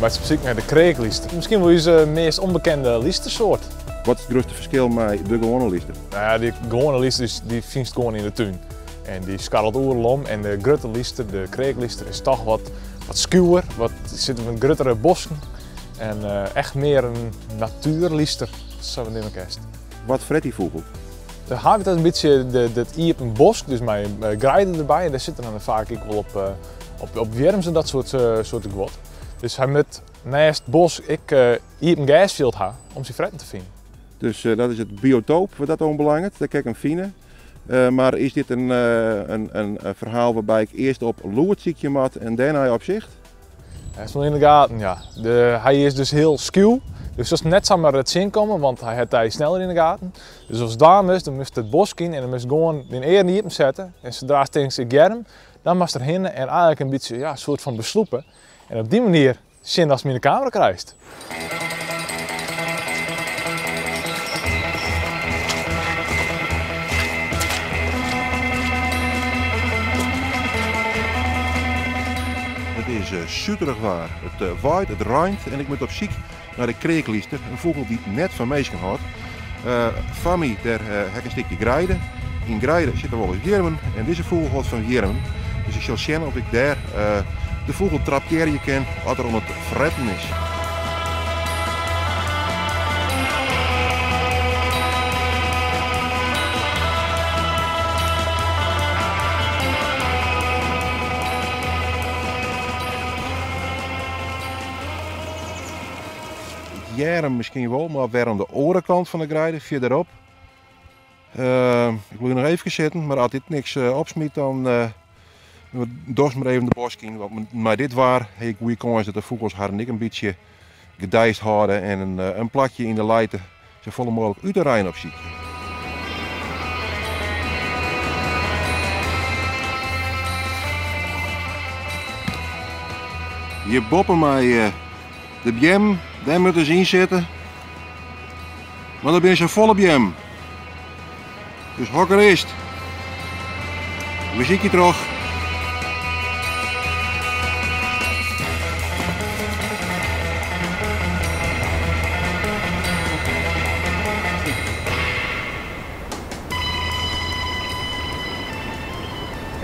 Meitsje op syk nei de kreaklyster. Miskien wol ús meast ûnbekende lystersoart. Wat is it grutste ferskil mei de gewoane lyster? No ja, dy gewoane lyster dy fynst gewoan yn de tún. En dy skarrelt oeral om. En de grutte lyster, de kreaklyster, is toch wat skuwer, wat sit in gruttere bosken. En echt mear in natuerlyster, sa we neame kinst. Wat fret dy fûgel? De habitat is in bytsje it iepen bosk, dus mei greide derby. En dêr sit er dan faak ek wol op wjirms en dat soarte guod. Dus hy moat neist bosk ek iepen gersfjild ha om syn fretten te finen. Dus dat is it biotoop wat dat oanbelanget, dêr kin ik him fine. Mar is dit in ferhaal wêrby ik earst op lûd sykje moat en dêrnei op sicht? Hy is wol yn de gaten, ja. Hy is dus hiel skyl, dus silst net samar tsjinkomme, want hy hat dy sneller yn de gaten. Dus ast dwaan moatst, dan moatst it bosk yn en dan moatst gewoan dyn earen iepen sette. En sadra'tst tinkst, ik hear him, dan moatst der hinne en eigentlik in bytsje, ja, soart fan beslûpe. En op dy manier sjen datst him yn de kamera krijst. It is suterich waar. It waait, it reint en ik moat op syk nei de kreaklyster, in fûgel dy't net fan minsken hâldt. Foar my dêr ha ik in stikje greide. Yn greide sitte wolris wjirmen en dizze fûgel hâldt fan wjirmen. Dus ik sil sjen oft ik dêr de fûgel traptearje kin as er oan it fretten is. Ik hear him miskien wol, mar wer oan de oare kant fan de greide, fierderop. Ik bliuw noch eefkes sitten, mar as dit niks opsmyt, dan dochs mar even de bosk yn. Want mei dit waar ha je goede kâns dat de fûgels harren ek in bytsje gedeisd hâlde en in plakje yn de lijte safolle mooglik út de rein opsykje. Hjir boppe mei de beammen, dêr moatte se yn sitte. Want der binne safolle beammen. Dus hokker is it? We sykje troch.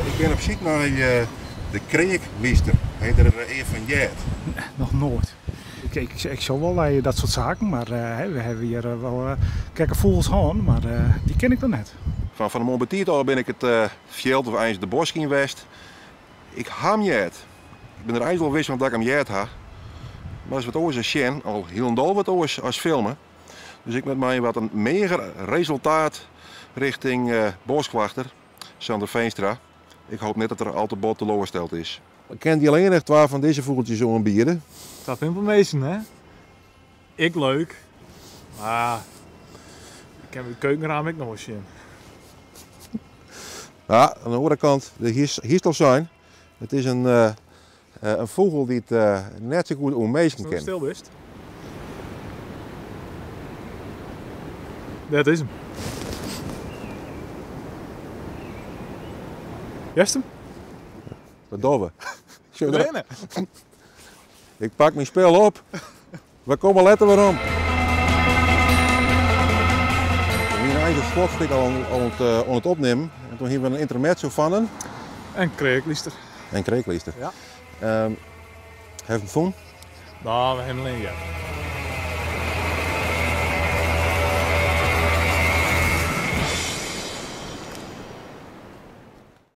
Ik bin op syk nei de kreaklyster. Ha je der ea fan heard? Noch noait. Ik sjoch wol nei dat soart saken, mar we hawwe hjir wol gekke fûgels hân, mar dy ken ik noch net. Fan de moarn betiid ôf bin ik it fjild of eins de bosk yn west. Ik ha him heard. Ik bin der eins wol wis fan dat ik him heard ha. Mar is wat oars as sjen, al hielendal wat oars as filmen. Dus ik moat mei wat in meager resultaat richting boskwachter Sander Veenstra. Ik hoop net dat er al te bot teloarsteld is. Ik kin dy allinnich twa fan dizze fûgeltjes oanbiede. Twa pimpelmezen, hè? Ek leuk, mar ik kin it keukenraam ek noch wol sjen. Ja, oan de oare kant, hiest al sein, it is in fûgel dy't net sa goed oer minsken kin. Stil bist. Dat is him. Hearst him? Wat dogge we? Rinne. Ik pak myn spul op. We komme letter werom. We wiene eins it slotstik al oan it opnimmen en toen hiene we in intermezzo fan in... In kreaklyster. In kreaklyster. Ja. Hast him fûn? No, we hawwe him allinne heard.